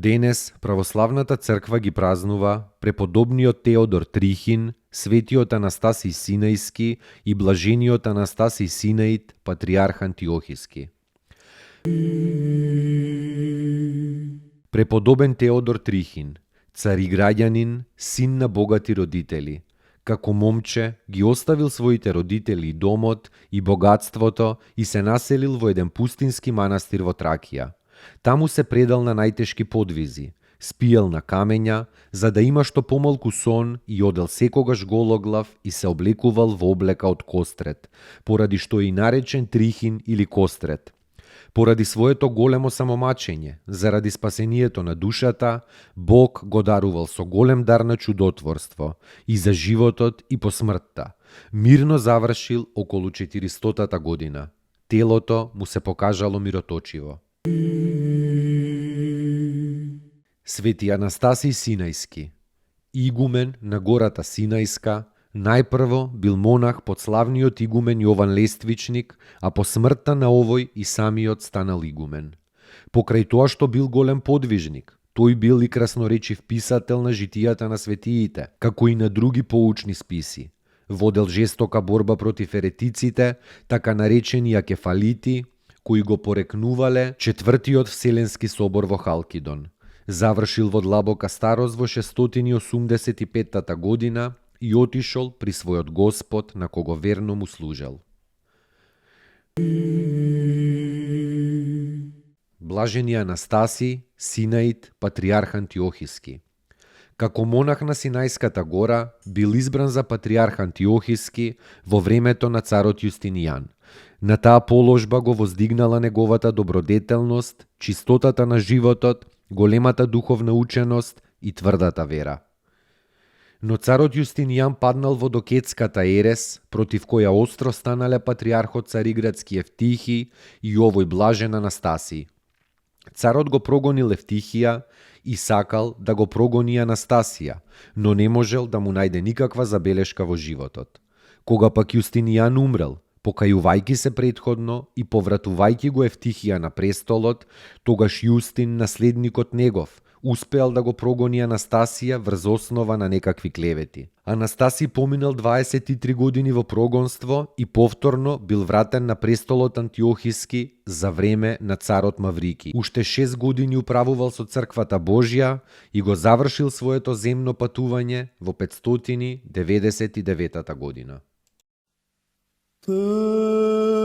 Денес православната црква ги празнува преподобниот Теодор Трихин, светиот Анастасий Синајски и блажениот Анастасий Синаид, патриарх Антиохиски. Преподобен Теодор Трихин, цариграѓанин, син на богати родители. Како момче ги оставил своите родители и домот и богатството и се населил во еден пустински манастир во Тракија. Таму се предал на најтешки подвизи, спиел на камења, за да има што помалку сон и одел секогаш гологлав и се облекувал во облека од кострет, поради што е и наречен Трихин или Кострет. Поради своето големо самомачење, заради спасението на душата, Бог го дарувал со голем дар на чудотворство и за животот и по смртта. Мирно завршил околу 400-та година. Телото му се покажало мироточиво. Свети Анастасий Синајски, игумен на гората Синајска, најпрво бил монах под славниот игумен Јован Лествичник, а по смртта на овој и самиот станал игумен. Покрај тоа што бил голем подвижник, тој бил и красноречив писател на житијата на светиите, како и на други поучни списи. Водел жестока борба против еретиците, така наречени акефалити, кои го порекнувале Четвртиот Вселенски собор во Халкидон. Завршил во длабока старост во 685 година и отишол при својот Господ на кого верно му служел. Блажени Анастасий, Синаид, патриарх Антиохиски. Како монах на Синајската гора, бил избран за патриарх Антиохиски во времето на царот Јустинијан. На таа положба го воздигнала неговата добродетелност, чистотата на животот, големата духовна ученост и тврдата вера. Но царот Јустинијан паднал во докетската ерес, против која остро станале патриархот Цариградски Евтихи и овој блажен Анастасий. Царот го прогонил Евтихија и сакал да го прогони Анастасија, но не можел да му најде никаква забелешка во животот. Кога пак Јустинијан умрел, покајувајќи се претходно и повратувајќи го Евтихија на престолот, тогаш Јустин, наследникот негов, успеал да го прогони Анастасија врз основа на некакви клевети. Анастасий поминал 23 години во прогонство и повторно бил вратен на престолот Антиохиски за време на царот Маврики. Уште 6 години управувал со црквата Божја и го завршил своето земно патување во 599 година. To